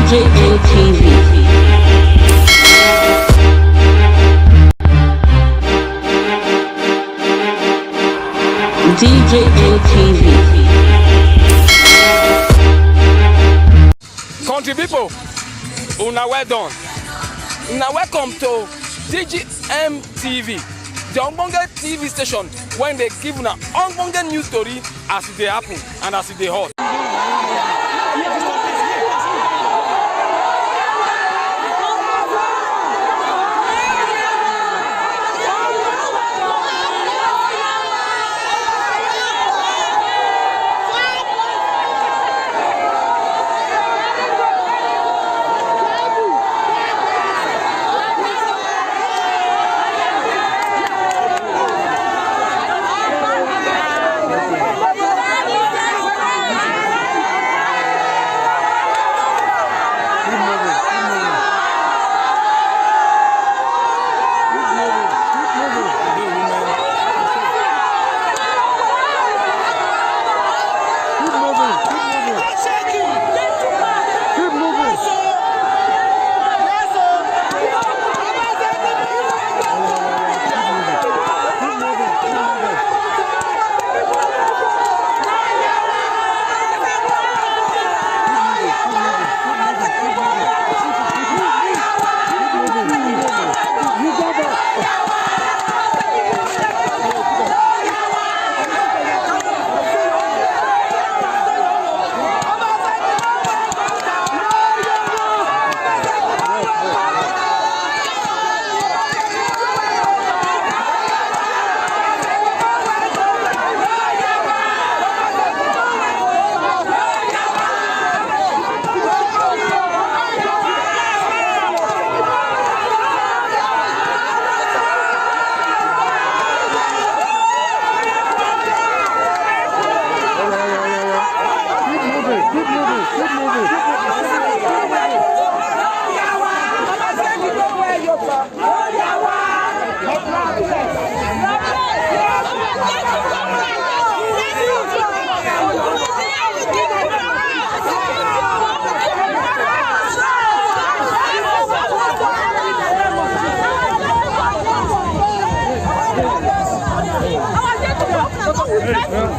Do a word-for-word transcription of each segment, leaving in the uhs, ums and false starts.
J N T V. D J N T V. Country people, una well done. Una welcome to D G M T V, the ogbonge T V station when they give una ogbonge news story as e dey happen and as e dey hot.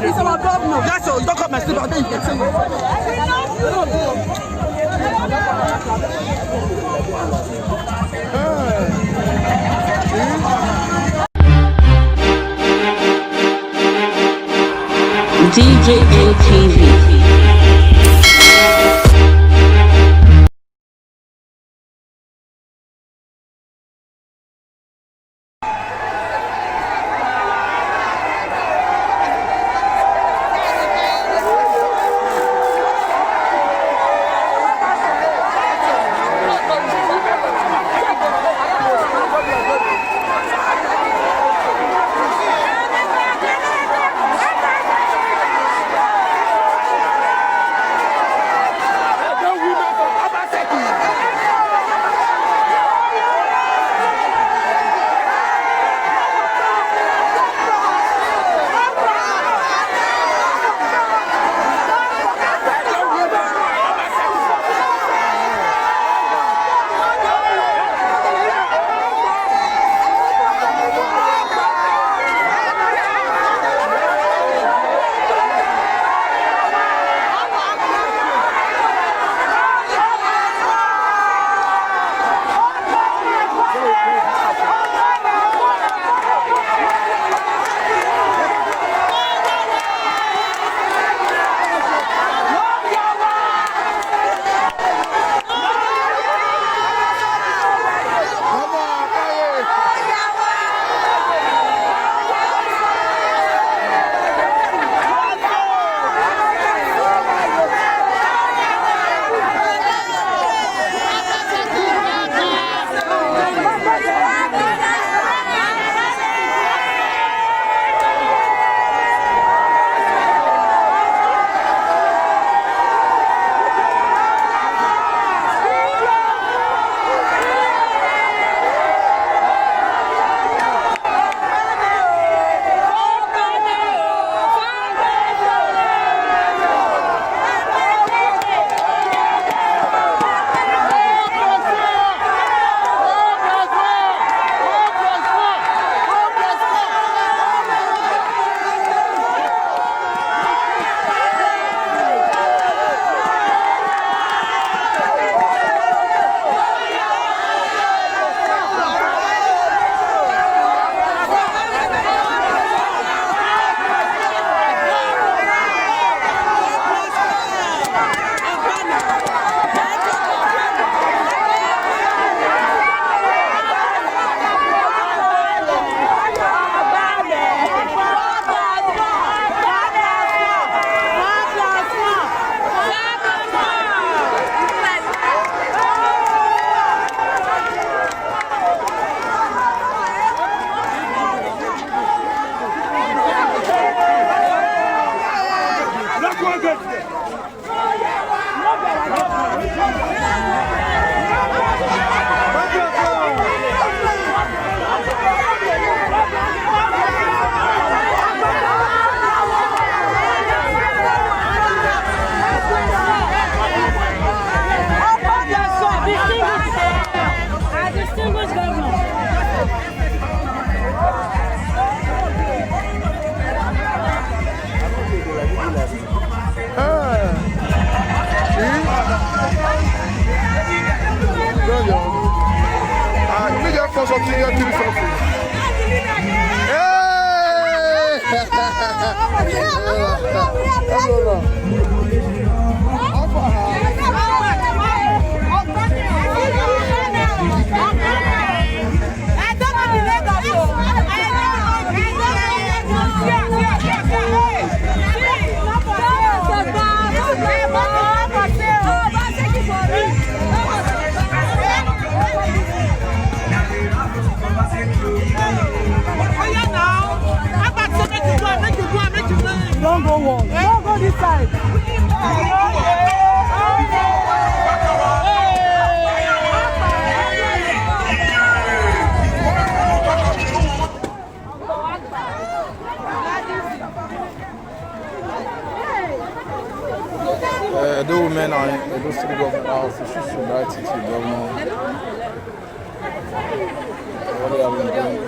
It's our governor. That's all. You don't come and sleep. I think you can say D J N T V. Distinguished governor. Ah. See? Don't you? Ah, you just for something, you three something. Hey! Hello, hello. How far? Don't go one. Don't go this side. Uh, Edo women are in Edo State Government House. She should write it to the governor. What they have been doing.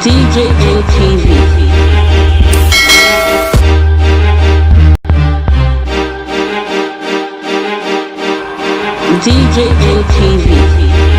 D J N T V. D J N T V.